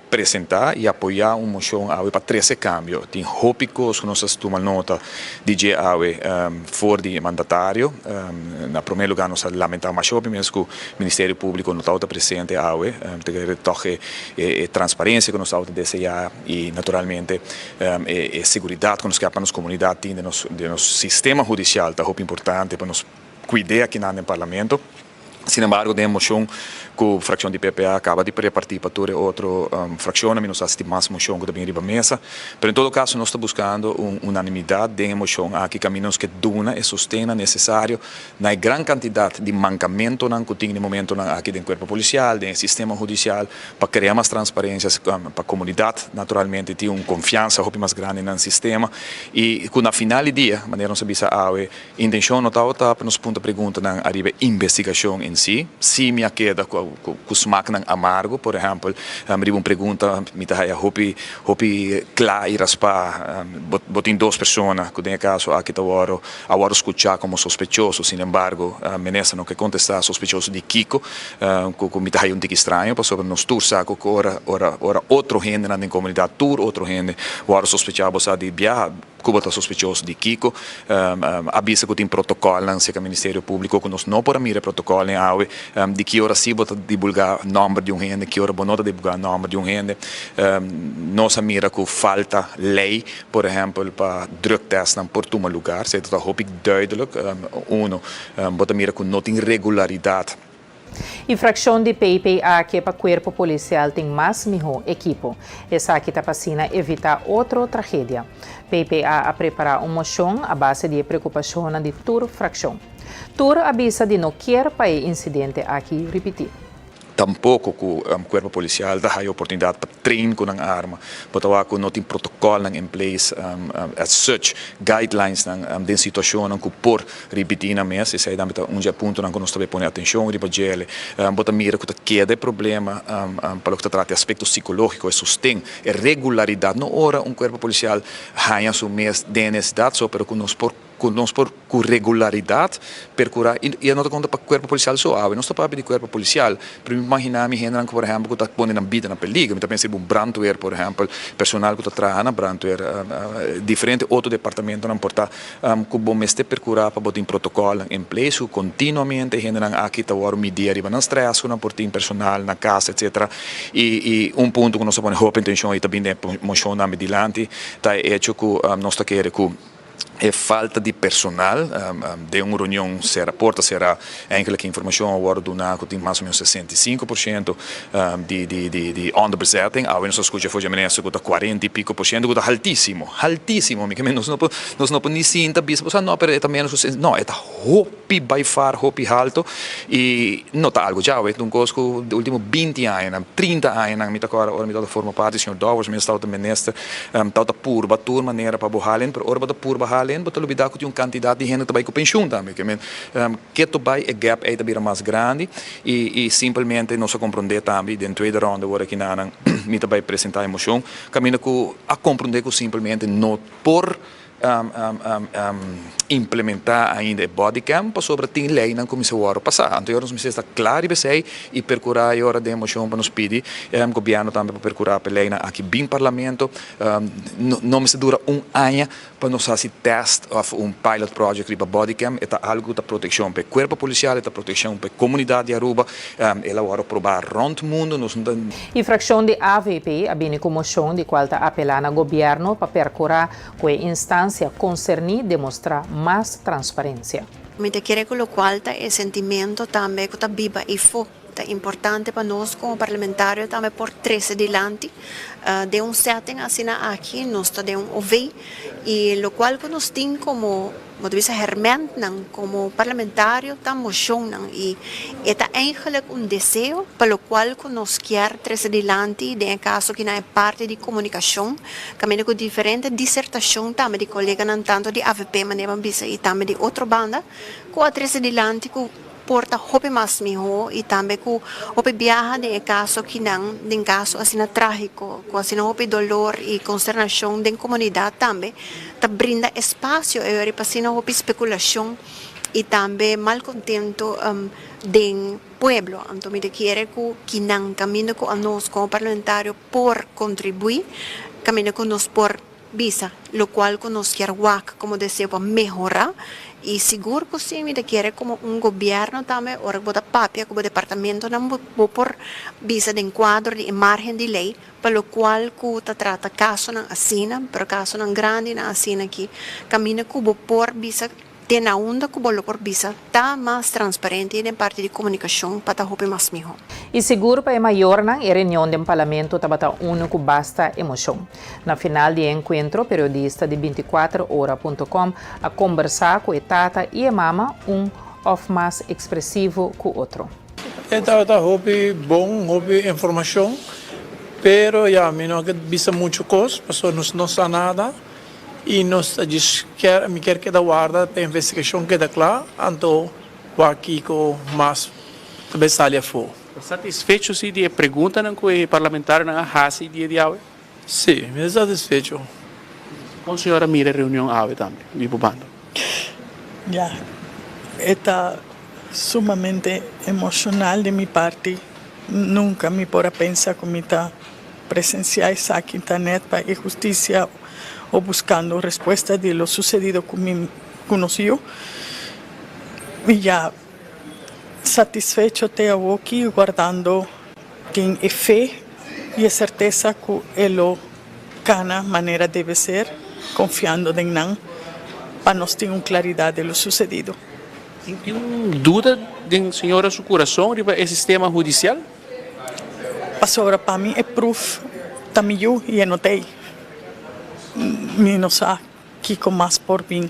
Presentá i apoyá un moshon awe pa trese kambio. Tin hopi kos ku nos a tuma nota di dje awe for di e mandatario. Na promé lugá nos a lamentá masha hopi mes ku Ministerio Públiko no tabata presente awe. Ta kere tòg e transparensia ku nos tabata deseá i naturalmente e seguridat ku nos ke pa nos komunidat tin den nos sistema hudisial ta hopi importante pa nos kuid'é akinan den Parlamento. Sin embargo, den e mocion cu fraccion di PPA a caba di reparti pa tur e otro fraccionnan, mi no sa si tin mas mocion cu ta bin riba mesa, pero en todo caso nos ta buscando un unanimidad den e mocion aki caminda nos ke duna e sostennan necesario na e gran cantidad di mancamentonan cu tin den momentonan aki den cuerpo policial, den e sistema hudicial, pa crea mas transparencia, pa comunidad naturalmente tin un confiansa hopi mas grandi den nan sistema y cu na final di dia, manera nos a bisa awe, Intencion no tabata pa nos punta preguntanan ariba e investigacion en si. Si mi a keda cu smaaknan amargo, por ehempel, riba un pregunta mi ta haya hopi hopi cla y raspa. Bo tin dos persona cu den e caso aki ta worde a worde scucha como sospechoso, sin embargo minister no ke contesta sospechoso di kico, cu mi ta haya un tiki straño pasobra nos tur sa cu ora ora otro hendenan den comunidad, tur otro hende worde sospecha bo sa di biaha. Ku bo ta sospechoso di kiko? A bisa ku tin protokòlnan serka Ministerio Públiko ku nos no por a mira e protokòlnan awe. Di ki ora sí bo ta divulgá nòmber di un hende, ki ora bo no ta divulgá nòmber di un hende. Nos a mira ku falta lei, por ehèmpel pa drugtestnan por tuma lugar. Esei ta hopi duidelijk. Uno, bo ta mira ku no tin regularidat. E frakshon di PPA ke pa kuerpo polisial tin mas mihó ekipo. Esaki ta pa asina evitá otro tragedia. PPA a prepará un moshon a base di e preokupashonnan di tur frakshon. Tur a bisa di no kier pa e insidente aki ripití. Tampoko ku kuerpo polisial ta haya oportunidat pa train ku nan arma. Bo ta wak ku no tin protokolnan in place as such, guidelinesnan den situashonnan ku por Ripití nan mes, esei tambe ta un dje puntonan ku nos ta bay pone atenshon riba djele. Bo ta mira ku ta keda e problema pa loke ta trata e aspekto sikológiko, e sosten, e regularidat. No ora un kuerpo polisial haña su mes den e nesesidat so, pero ku nos por ku nos por ku regularidat perkurá i e no ta konta pa kuerpo polisial so. Awe nos ta papia di kuerpo polisial, pero mi imaginá mi hendenan ku por ehèmpel ku ta pone nan bida na peligro. Mi ta pensa riba un brandweer por ehèmpel, personal ku ta traha na brandweer, diferente otro departamentonan por ta. Ku bo mester perkurá pa bo tin protokòlnan en place ku kontinuamente hendenan aki ta wòrdu midí ariba nan strès ku nan por tin personal na kas etsetera. I i un punto ku nos ta pone hopi atenshon i ta bin den e moshon tambe dilanti ta e echo ku nos ta kere ku e falta di personal den un reunion sera porta sera Eigenlijk e informacion a wordo duna cu tin mas o menos 65% di di di di onderbezetting. Awe nos a scucha for dje minister cu ta cuarenta y pico por ciento cu ta haltisimo, haltisimo. Mi ke men nos no por nos no por ni sinta bisa pasobra no pero e ta menos cu no e ta hopi by far hopi halto y no ta algo djawe. Ta un cos cu de ultimo binti añanan, trinta añanan mi ta acorda ora mi tabata forma parti señor Dowers mes tabata minister tabata purba tur manera pa bo halen pero ora bo ta purba halen bo ta lubida cu tin un cantidad di hende ta bay cu pensioen tambe. Ke men Keto bai e gap ei ta bira mas grandi i i simpelmente nos a komprondé tambe den tweede ronde wor aki nanan mi ta bai presentá e moshon kaminda ku a komprondé ku simpelmente no por implementá ainda e bodycam pasobra tin leinan ku mester wòrdu pasá. Anto e ora nos mester sta kla riba esei i perkurá e ora den e moshon pa nos pidi gobièrnu tambe pa perkurá pa e leinan aki bin parlamento. No mester dura un aña Pa nos hasi test of un pilot project riba bodycam, e ta algo cu ta proteccion pa e cuerpo policial, e ta proteccion pa e comunidad di Aruba, el a worde proba rond mundo, nos no ta. E fraccion di avp a bini cu mocion di cual ta apela na gobierno pa percura cu e instancia. instansia konserní demostrá mas transparensia. Mi ta kere ku lokual ta e sentimento tambe ku ta biba eifó. Ta importante pa nos komo parlamentario tambe por trese dilanti den un setting asina aki, nos ta den un OV y locual cu nos tin como bo ta bisa hermentnan como parlamentario ta mocionnan y e ta eigenlijk un deseo pa locual cu nos kier trese dilanti den e caso aki na e parti di comunicacion caminda cu diferente disertacion tambe di coleganan tanto di avp manera bo a bisa y tambe di otro banda cu a trese dilanti cu Por ta hopi mas mihó i tambe ku hopi biaha den e kaso kinan, den kaso asina trágiko, ku asina hopi dolor i konsternashon den komunidat tambe, ta brinda espasio e ora pa asina hopi spekulashon i tambe malkontento den pueblo. Anto mi ta kere ku kinan kaminda ku anos komo parlamentario por kontribuí, kaminda ku nos por. Bisa locual cu nos kier wak como deseo pa mehora y sigur cu si mi ta kere como un gobierno tambe ora cu bo ta papia cu bo departamentonan bo por bisa den cuadro di e margen di ley pa locual cu ta trata casonan asina pero casonan grandinan asina aki caminda cu bo por bisa Te na unda ku bo lo por bisa ta mas transparente i den parti di komunikashon pa ta hopi mas mihó. I sigur pa e mayornan e reunion den Parlamento tabata unu ku basta emoshon. Na final di e enkuentro periodista di bintikuater ora punto com a kombersá ku e tata i e mama un òf mas ekspresivo ku otro. E tabata hopi bon, hopi informashon, pero ya mi no a bisa muchu kos pasobra nos no sa nada. I nos ta djis kier, mi kier keda warda pa e investigashon keda kla, anto wak kiko mas ta bay sali afó. Ta satisfecho si di e preguntanan ku e parlamentarionan a hasi dia di awe? Si, mi ta satisfecho. Kon señor a mira e reunion awe tambe di bo banda? Ya, e ta sumamente emoshonal di mi parti. Nunka mi por a pensa ku mi ta Presenciá esaki ta net pa e husticia o buscando respuesta di lo sucedido cu mi cu nos yu. Mi ya satisfecho te awoki guardando tin e fe y e certeza cu e lo cana manera debe ser confiando den nan pa nos tin un claridad di lo sucedido. Tin un duda den señora su curason riba e sistema hudicial? Pasobra pa mi e proof ta mi yu y e no ta ey. Mi no sa kico mas por bin.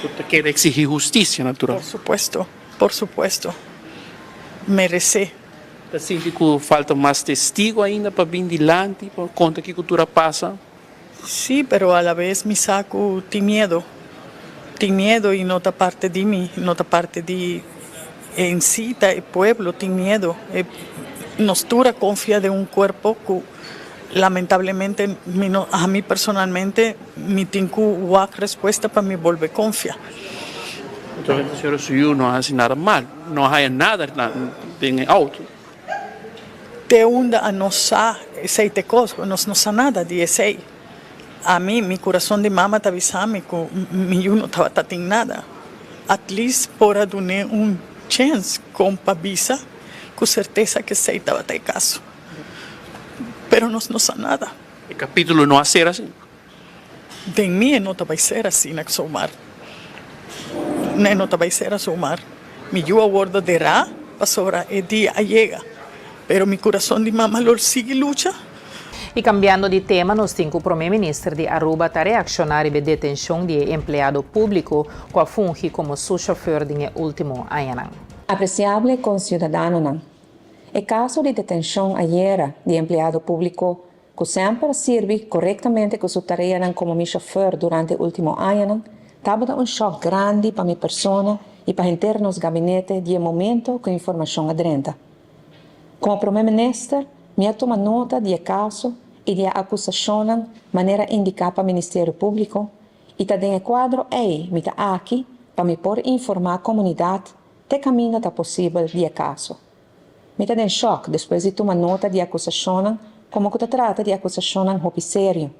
Bo ta kere exigi husticia natural. Por supuesto, por supuesto. Merece. Ta sinti cu falta mas testigo ainda pa bin dilanti pa conta kico tur a pasa? Sí, pero a la vez mi sa cu tin miedo. Tin miedo y no ta parte di mi, no ta parte di en sí ta e pueblo tin miedo. E nos tur a confia den un cuerpo cu lamentablemente mi no, ami personalmente mi tin cu wak respuesta pa mi bolbe confia. Entonces señora su yu no a haci nada mal, no a haya nada den e auto. Te unda a nos sa esei te kos, ku nos no sa nada di esei. Ami, mi kurason di mama ta bisa mi ku mi yu no tabata tin nada. At least por a dun'é un chèns kon pa bisa ku sertesa ku esei tabata e kaso. Pero nos no sa nada. E kapítulo no a ser asina. Den mi e no ta bai ser asina zomaar. E no ta bai ser azomaar. Mi yu a wordo derá pasobra e dia a yega. Pero mi kurason di mama lo sigui lucha. Y cambiando di tema nos tin cu Prome Minister di Aruba ta reacciona riba e detencion di e empleado publico cu a fungi como su chauffeur den e ultimo añanan. Apreciable conciudadanonan, E caso di detencion ayera di empleado publico Ku semper a sirbi korektamente ku su tareanan komo mi shofèr durante e último añanan, tabata un shòk grandi pa mi persona i pa henter nos gabinete di e momento ku e informashon a drenta. Komo Promé Minister, mi a tuma nota di e kaso i di e akusashonnan manera indiká pa Ministerio Públiko i ta den e kuadro ei mi ta aki pa mi por informá komunidat te kaminda ta posibel di e kaso. Mi ta den shòk despues di tuma nota di e akusashonnan komo ku ta trata di akusashonnan hopi serio.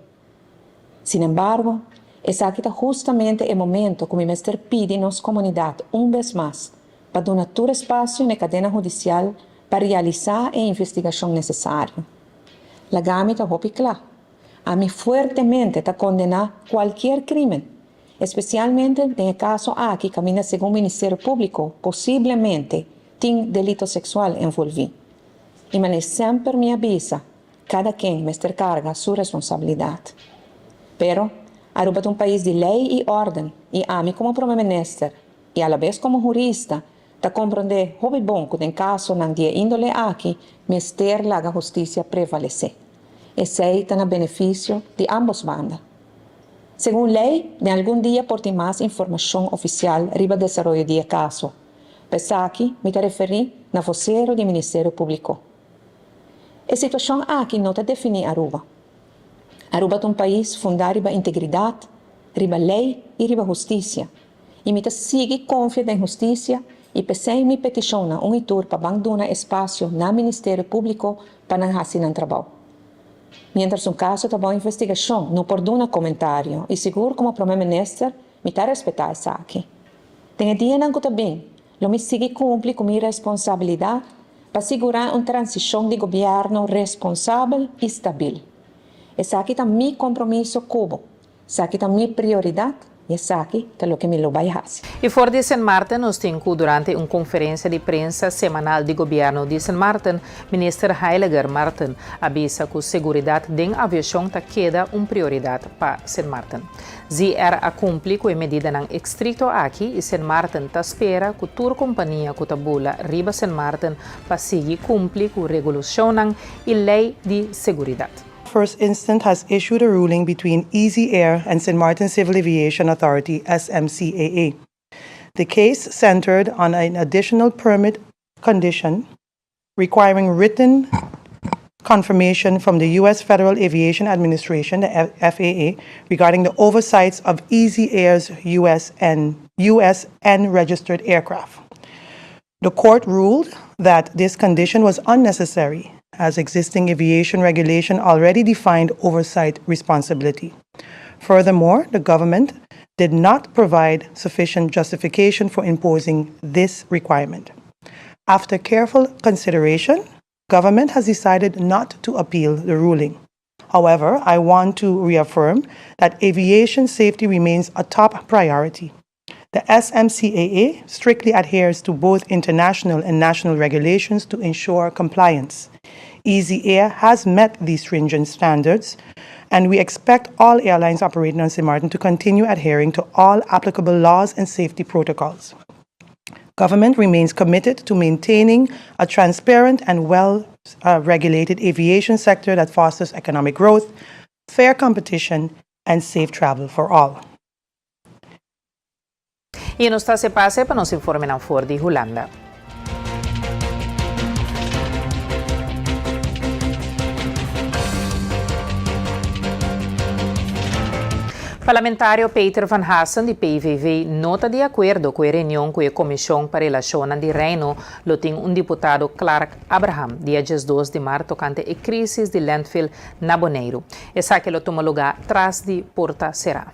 Sinembargo, esaki ta hustamente e momento ku mi mester pidi nos komunidat un bes mas pa duna tur espasio n'e kadena hudisial pa realisá e investigashon nesesario. Laga mi ta hopi kla. Ami fuertemente ta kondená kualkier krímen, espesialmente den e kaso aki kaminda segun Ministerio Públiko posiblemente tin delito seksual envolví. I manera semper mi a bisa, kada ken mester karga su responsabilidat. Pero, Aruba ta un pais di lei i órden i ami komo Prome Minister i alabes komo hurista ta komprondé hopi bon ku den kasonan di e índole aki mester laga hustisia prevalesé. Esei ta na benefisio di ámbos banda. Segun lei, den algun dia por tin mas informashon ofisial riba desaroyo di e kaso. Pa esaki mi ta referí na vosero di Ministerio Públiko. E situashon aki no ta definí Aruba. Aruba ta un pais fundá riba integridat, riba lei i riba hustisia. I mi ta sigui konfia den hustisia i p'esei mi petishon na un i tur pa ban duna espasio na Ministerio Públiko pa nan hasi nan trabou. Miéntras un kaso ta bou investigashon no por duna komentario i sigur komo Prome Minister mi ta respetá esaki. Den e dianan ku ta bin lo mi sigui kumpli ku mi responsabilidat pa sigurá un transishon di gobièrnu responsabel i stabil. Esaki ta mi kompromiso ku bo. Esaki ta mi prioridat i esaki ta loke mi lo bai hasi. I for di Sint Maarten nos tin ku durante un konferensia di prensa semanal di gobièrnu di Sint Maarten, Minister Heyliger Marten a bisa ku seguridat den aviashon ta keda un prioridat pa Sint Maarten. ZR a kumpli ku e medidanan ekstrikto aki i Sint Maarten ta spera ku tur kompania ku ta bula riba Sint Maarten pa sigui kumpli ku regolushonnan i lei di seguridat. First Instant has issued a ruling between Easy Air and St. Martin Civil Aviation Authority, SMCAA. The case centered on an additional permit condition requiring written confirmation from the U.S. Federal Aviation Administration, the FAA, regarding the oversights of Easy Air's U.S. and USN registered aircraft. The court ruled that this condition was unnecessary, as existing aviation regulation already defined oversight responsibility. Furthermore, the government did not provide sufficient justification for imposing this requirement. After careful consideration, government has decided not to appeal the ruling. However, I want to reaffirm that aviation safety remains a top priority. The SMCAA strictly adheres to both international and national regulations to ensure compliance. Easy Air has met these stringent standards, and we expect all airlines operating on St. Martin to continue adhering to all applicable laws and safety protocols. Government remains committed to maintaining a transparent and well regulated aviation sector that fosters economic growth, fair competition, and safe travel for all. I nos ta hasi pase pa nos informenan for di Hulanda. Parlamentario Peter van Hassen di PVV no ta di akuerdo ku e reunion ku e Komishon pa Relashonnan di Reino lo tin un diputado Clark Abraham dia 12 di mart tokante e krisis di landfill na Boneiru. Esaki lo tuma lugá tras di porta será.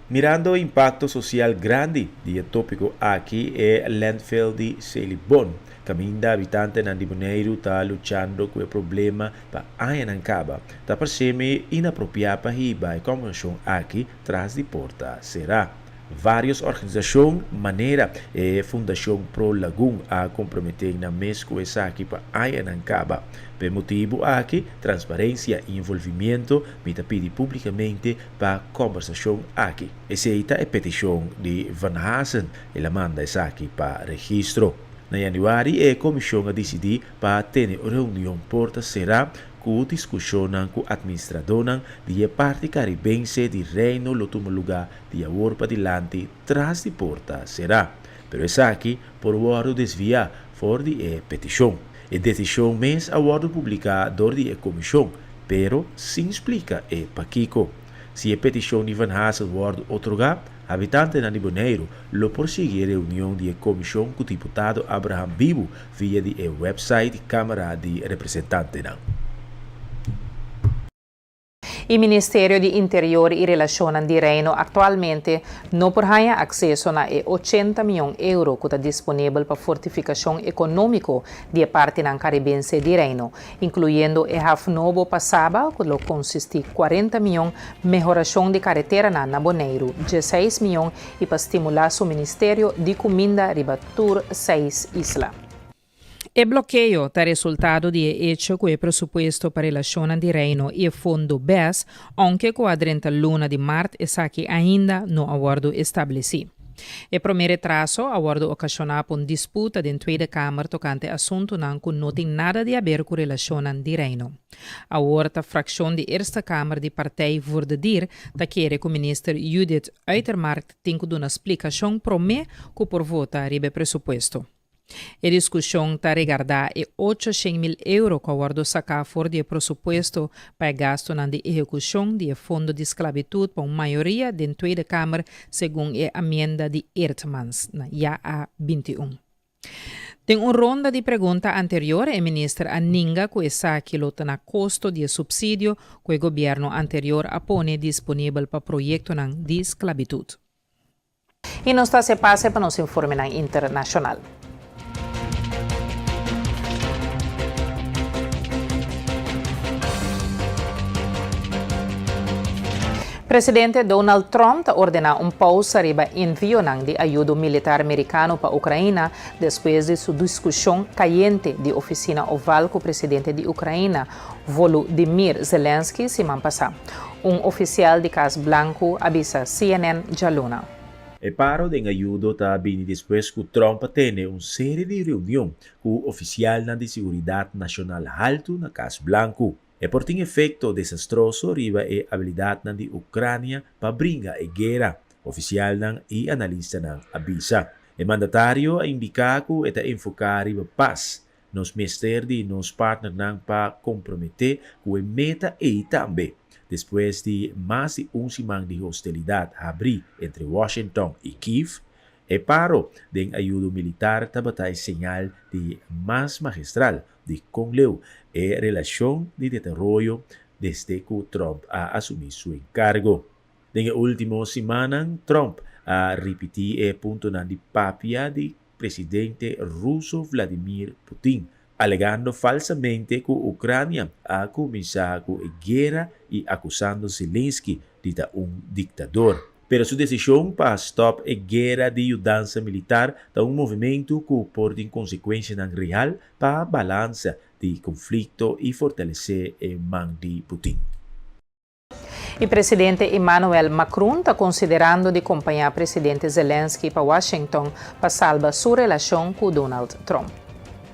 Mirando e impakto sosial grandi di e tópiko aki e landfill di Selibon, kaminda habitantenan di Boneiru ta luchando ku e problema pa añanan kaba, ta parsé mi inapropiá pa hiba e kòmbersashon aki tras di porta será. Vários organisashon, manera e Fundashon Pro Lagun a komprometé nan mes ku esaki pa añanan kaba. Pa e motibu aki, transparensia i involvimiento mi ta pidi públikamente pa kòmbersashon aki. Esei ta e petishon di Van Hassen, el a manda esaki pa registro. Na yanüari e komishon a disidí pa tene un reunion porta será ku diskushonnan ku atministradónan di e parti karibense di Reino lo tuma lugá di awor padilanti tras di porta será. Pero esaki por wòrdu desviá for di e petishon. E desishon mes a wòrdu publiká dor di e komishon, pero sin splika e pakiko. Si e petishon di Van Hassel wòrdu otorgá, habitantenan di Boneiru lo por sigui e reunion di e komishon ku diputado Abraham Bibu via di e wèpsait di Kámara di Representantenan. E Ministerio di Interior i Relashonnan di Reino aktualmente no por haña akseso na e ochenta mion euro ku ta disponibel pa fortifikashon ekonómiko di e partinan karibense di Reino, inkluyendo e haf nobo pa Saba ku lo konsistí kuarenta mion, mehorashon di kareteranan na Boneiru, dieseis mion i pa stimulá suministerio di kuminda riba tur seis isla. E blokeo ta resultado di e echo ku e presupuesto pa relashonnan di Reino i e fondo bes, ounke ku a drenta luna di mart esaki ainda no a wòrdu establesí. E promé retraso a wòrdu okashoná pa un disputa den Tweede Kamer tokante asuntunan ku no tin nada di aber ku relashonnan di Reino. Awor ta frakshon di Eerste Kamer di Partij voor de Dier ta kere ku minister Judith Uitermarkt tin ku duna splikashon promé ku por vota riba e presupuesto. E diskushon ta regardá e 800.000 euro ku a wòrdu saká for di e prosupuesto pa e gastunan di ehekushon di e fondo di sklabitut pa un mayoria den Tweede Kamer segun e amienda di Eerdmans na JA 21. Den un ronda di pregunta anterior e minister a ninga ku esaki lo ta na kosto di e supsidio ku e gobièrnu anterior a pone disponibel pa proyektonan di sklabitut. I nos ta hasi pase pa nos informenan internashonal. Presidente Donald Trump ta ordená un pousa riba envionan di ayudo militar merikano pa Ukraina despues di su diskushon kayente di Ofisina Oval ku presidente di Ukraina, Volodymyr Zelensky, siman pasá. Un ofisial di Kas Blanku a bisa CNN djaluna. E paro den ayudo ta bini despues ku Trump a tene un serie di reunion ku ofisialnan di siguridat nashonal haltu na Kas Blanku. E por tin efekto desastroso riba e abilidatnan di Ukrania pa bringa e guera, ofisialnan i analistanan a bisa. E mandatario a indiká ku e ta enfoká riba pas. Nos mester di nos partnernan pa komprometé ku e meta ei tambe. Despues di mas di un siman di hostilidat habrí entre Washington i Kiev, e paro den ayudo militar tabata e señal di mas magistral di kon leu e relashon di deteroyo desde ku Trump a asumí su enkargo. Den e último simannan Trump a ripití e puntonan di papia di presidente ruso Vladimir Putin, alegando falsamente ku Ucrania a kuminsá ku e guera i akusando Zelensky di ta un diktador. Pero su desishon pa stòp e guera di yudansa militar ta un movementu ku por tin konsekuensianan real pa balansa di konflikto i fortalesé e man di Putin. E presidente Emmanuel Macron ta konsiderando di kompañá presidente Zelensky pa Washington pa salba su relashon ku Donald Trump.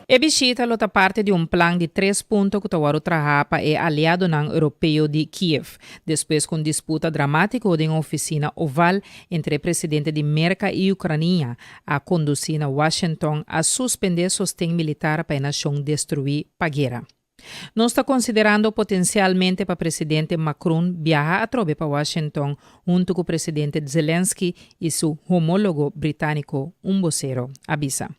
E bishita lo ta parti di un plan di tres punto ku ta wòrdu trahá pa e aliadonan europeo di Kiev, despues ku un disputa dramátiko den Ofisina Oval entre e presidente di Merka i Ukrania a kondusí na Washington a suspendé sosten militar pa e nashon destruí pa guera. Nos ta konsiderando potensialmente pa presidente Macron biaha atrobe pa Washington huntu ku presidente Zelensky i su homólogo britániko, un bosero a bisa.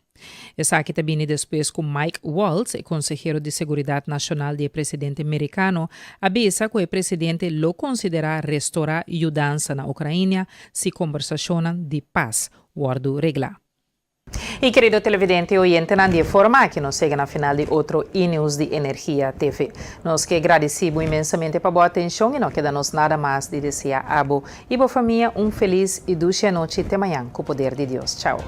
Esaki ta bini despues ku Mike Waltz, e konsehero di seguridat nashonal di e presidente merikano, a bisa ku e presidente lo konsiderá restorá yudansa na Ukrainia si kombersashonnan di pas wòrdu reglá. I kerido televidente i oyentenan, di e forma aki nos yega na final di otro E-News di Energia TV. Nos ke gradisí bo inmensamente pa bo atenshon i no keda nos nada mas di desea abo i bo famia un felis i dushi anochi te mañan ku poder di Dios. Chao.